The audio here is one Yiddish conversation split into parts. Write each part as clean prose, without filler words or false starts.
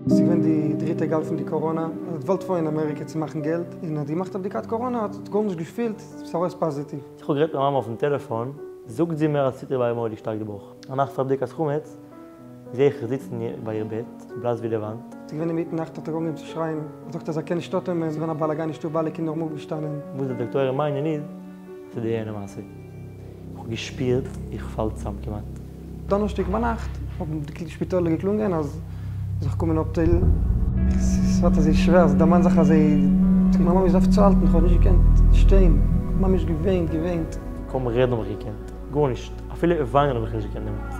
ס'איז געווען די דריטע גל פון די קאראנא, ער האט געוואלט פארן אין אמעריקע צו מאכן געלט, און האט געמאכט א בדיקת קאראנא, האט גארנישט געפילט, ס'איז ארויס פאזיטיוו. איך האב גערעדט מיט מיין מאמע אויפן טעלעפאן, זאגט זי מיר אז ס'טוט איר ביי איר מורא'דיג שטארק די בויך. א נאכט פאר בדיקת חמץ, זעה איך איר זיצן ביי איר בעט, בלאס ווי די וואנט. ס'איז געווען אינמיטן נאכט האט ער אנגעהויבן צו שרייען, ער זאגט אז ער קען נישט אטעמען, ס'איז געווען א באלאגאן אין שטוב, אלע קינדער האבן אויפגעשטאנען. וואס די דאקטוירים מיינען איז אז ס'איז די יענע מעשה. איך האב געשפירט איך פאל צאם כמעט. דאנערשטאג ביינאכט האבן די שפיטעלער געקלונגען אז זיך קומען אפטיילן. ס'ווערט אזוי שווער, ס'דערמאנט זיך אזוי, כ'האב ממש געדארפט צוהאלטן, כ'האב נישט געקענט שטיין, כ'האב ממש געוויינט, געוויינט. קוים רעדן האב איך געקענט, גארנישט, אפילו וויינען האב איך נישט געקענט דעמאלטס.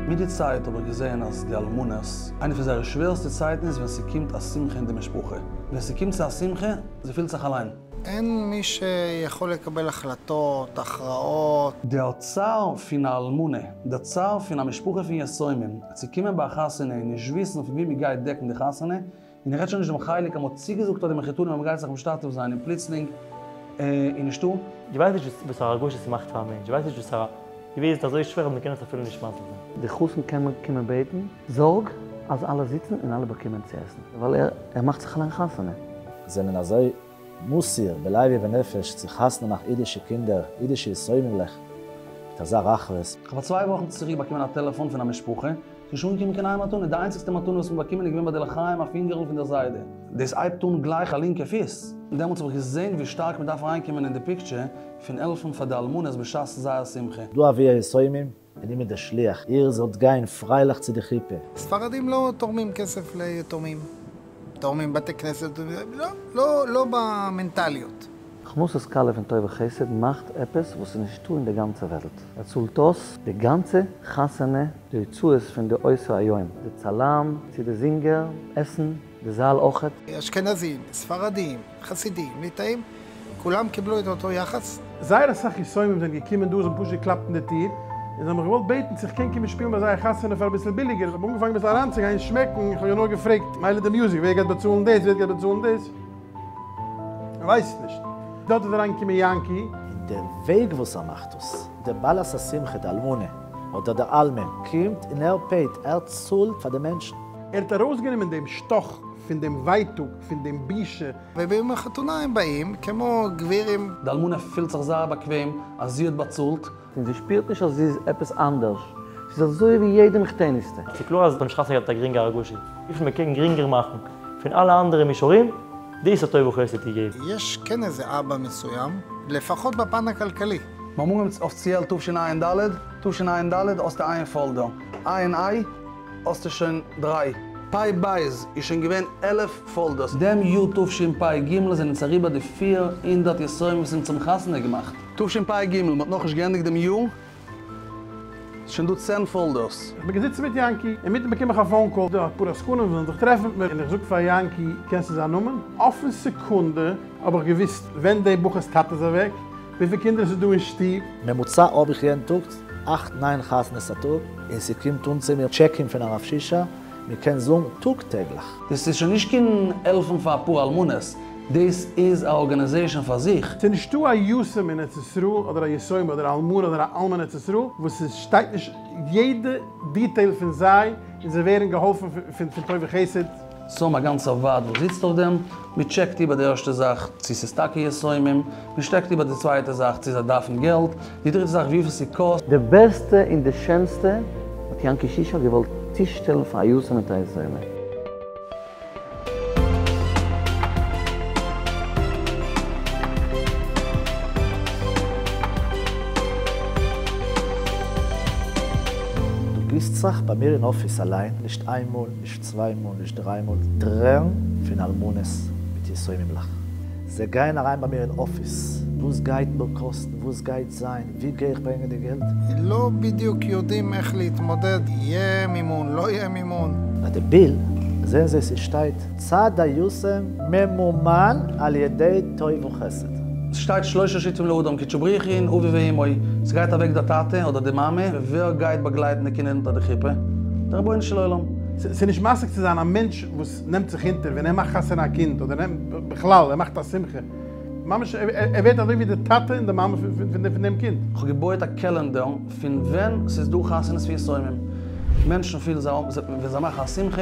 מיט די צייט האב איך געזען אז די אלמנות, איינע פון זייערע שווערסטע צייטן איז ווען ס'קומט א שמחה אין די משפחה. ווען ס'קומט צו א שמחה, זי פילט זיך אליין. אין מי שיכול לקבל החלטות, הכרעות. דער צער פון א אלמנה, דער צער פון א משפחה פון יתומים, צו קומען ביי א חתונה און נישט וויסן פון וואו מ'גייט דעקן די חתונה, און איך רעד שוין נישט דעם חלק אז מ'האט צוגעזאגט פאר די מחותנים אז מ'גייט זיך משתתף זיין און פלוצלינג איז נישטא. דו ווייסט נישט וואס א הרגשה ס'מאכט פאר א מענטש, דו ווייסט נישט וואס א, דו ווייסט אזוי שווער אז מ'קען עס אפילו נישט מסביר זיין. די חתן קען מען קומען בעטן, זארג אז אלע זיצן און אלע באקומען צו עסן, ווייל ער ער מאכט זיך אליין חתונה. זענען אזוי מסור בלב ובנפש צו חתונה מאכן אידישע קינדער, אידישע יתומים'לעך, מיט אזא רחבות. כ'האב פאר צוויי וואכן צוריק באקומען א טעלעפאן פון א משפחה, ס'איז נישט אנגעקומען קיין איין מתנה, די איינציגסטע מתנה וואס מ'האט באקומען איז געווען ביי די לחיים א פינגערל פון דער זיידע. דאס הייבט אן גלייך א לינקע פיס. דעמאלטס האב איך געזען ווי שטארק מ'דארף אריינקומען אין די picture פון העלפן פאר די אלמנות בשעת זייער שמחה. דא אבי היתומים, און איך בין דער שליח, איר זאלט גיין פרייליך צו די חופה. ספרדים לא תורמים כסף ליתומים, תורמים בתי כנסת, לא, לא, לא במנטליות. הכנסת כלה פון טוב וחסד מאכט עפעס וואס איז נישטא אין די גאנצע וועלט, ער צאלט אויס די גאנצע חתונה, די הוצאות פון די אותו היום, די צלם, צו די זינגער, עסן, די זאל אויכעט. אשכנזים, ספרדים, חסידים, ליטאים, כולם קיבלו את אותו יחס. זייער אסאך יתומים זענען געקומען דא, זיי האבן פשוט געקלאפט אין די טיר, און זיי האבן מיך געוואלט בעטן צו איך קען קומען שפילן ביי זייער חתונה פאר אביסל ביליגער, איך האב אנגעפאנגען אביסל אריינצוגיין שמעקן, איך האב יא נאר געפרעגט, מילא די music, ווער גייט באצאלן דאס, ווער גייט באצאלן דאס, איך ווייס נישט. דארט איז אריינגעקומען יענקי. און דער וועג וואס ער מאכט עס, דער בעלת השמחה, די אלמנה, אדער דער אלמן, קומט און ער pay ט, ער צאלט פאר די מענטשן. ער האט ארויסגענומען דעם שטאך פון דעם ווייטאג, פון דעם בושה. וביום החתונה הם באים כמו גבירים. די אלמנה פילט זיך זייער באקוועם אז זי האט באצאלט. און זי שפירט נישט אז זי איז עפעס אנדערש, זי איז אזוי ווי יעדע מחותנת'טע. ס'איז קלאר אז מ'האט נישט חתונה געהאט מיט א גרינגע הרגשה. וויפיל מ'קען גרינגער מאכן פון אלע אנדערע מישורים, דאס האט טוב וחסד געגעבן. יש כן איזה אבא מסוים, לפחות בפן הכלכלי. מיר האבן אנגעהויבן אפיציעל תשע"ד, תשע"ד האסטו איין folder, ע"ה האסטו שוין דריי, פ"ב איז שוין געווען 11 folders. דעם יאר תשפ"ג זענען אונז אריבער די 400 יתומים וואס אונז האבן חתונה געמאכט. תשפ"ג, מ'האט נאכנישט געענדיגט דעם יאר, ס'איז שוין דא צען folders. איך בין געזיצן מיט יענקי, אינמיטן באקום איך א phone call, דא אפאר עסקנים ווילן זיך טרעפן מיט מיר, און איך זאג פאר יענקי, קענסטו זיין נאמען? אויפן סעקונדע האב איך געוואוסט ווען די בחור'ס טאטע איז אוועק, וויפיל קינדער עס איז דא אין שטוב. ממוצע האב איך יעדן טאג אכט ניין חתונות א טאג, און ס'קומט אן צו מיר טשעקים פון הרב שישא, מ'קען זאגן טאג טעגליך. דאס איז שוין נישט קיין העלפן פאר אפאר אלמנות, דאס איז א organization פאר זיך. ס'איז נישטא א יתום אין ארץ ישראל אדער א יתומה אדער א אלמנה אדער א אלמן אין ארץ ישראל וואס עס שטייט נישט יעדע detail פון זיי און זיי ווערן געהאלפן פון טוב וחסד. ס'האבן א גאנצע ועד וואס זיצט אויף דעם, מ'טשעקט איבער די ערשטע זאך צו ס'איז טאקע יתומים, מ'שטעקט איבער די צווייטע זאך צו זיי דארפן געלט, די דריטע זאך וויפיל ס'קאסט. די בעסטע און די שענסטע האט יענקי שישא געוואלט צושטעלן פאר א יתום מיט א יתומה. דו גיסט זיך ביי מיר אין אפיס אליין, נישט איין מאל, נישט צוויי מאל, נישט דריי מאל, טרערן פון אלמנות מיט יתומים'לעך. זיי גייען אריין ביי מיר אין אפיס, וואס גייט מיר קאסטן, וואס גייט זיין, ווי גיי איך ברענגען די געלט? לא בדיוק יודעים איך להתמודד, יהיה מימון, לא יהיה מימון. ביי די bill זעהן זיי ס'שטייט צד היתום ממומן על ידי טוב וחסד. ס'שטייט שלושה שותפים לאדם קודשא בריך הוא אביו ואמו, ס'גייט אוועק דער טאטע אדער די מאמע, ווער גייט באגלייטן די קינדער אונטער די חופה? דער רבונו של עולם. ס'איז נישט משיג צו זיין א מענטש וואס נעמט זיך אונטער ווען ער מאכט חתונה א קינד אדער נעמט בכלל ער מאכט א שמחה. ממש ער ווערט אזוי ווי די טאטע און די מאמע פון דעם קינד. כ'האב געבויעט א קעלענדער פון ווען ס'איז דא חתונות פון יתומים. מענטשן פילן זיי ווען זיי מאכן א שמחה.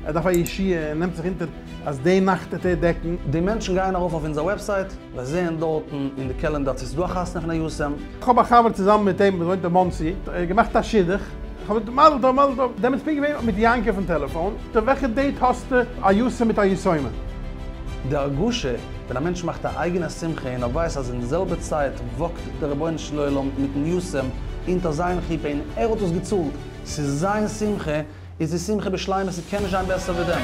ער דארף א ישועה, ער נעמט זיך אונטער אז די נאכט וועט ער דעקן. די מענטשן גייען ארויף אויף אונזער וועבסייט, זיי זעען דארטן אין די קעלענדער צו ס'איז דא א חתונה פון א יתום. כ'האב א חבר צוזאמען מיט אים וואס וואוינט אין מאנסי, ער האט געמאכט א שידוך, כ'האב מיט מזל טוב מזל טוב, דעמאלטס בין איך געווען מיט יענקי אויפן טעלעפאן, טא וועלכע date האסטו א יתום מיט א יתומה? די הרגשה ווען א מענטש מאכט א אייגענע שמחה און ער ווייסט אז אין די זעלבע צייט וואקט דער רבונו של עולם מיטן יתום אונטער זיין חופה און ער האט עס געצאלט, ס'איז זיין שמחה, איז די שמחה בשלימות, ס'קען נישט זיין בעסער ווי דעם.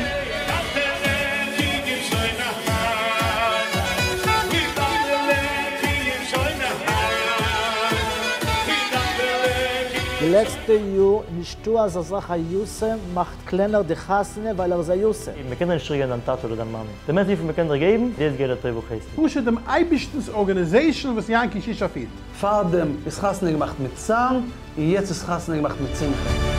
די לעצטע יאר נישטא אזא זאך א יתום מאכט קלענער די חתונה ווייל ער איז א יתום. מען קען דאך נישט צוריק געבן דיין טאטע אדער דיין מאמע, די מערסטע וויפיל מען קען דיך געבן, דאס געבט דער טוב וחסד. פשוט דעם אייבערשטנ'ס organization וואס יענקי שישא פירט. פארדעם איז חתונה געמאכט מיט צער, און יעצט איז חתונה געמאכט מיט שמחה.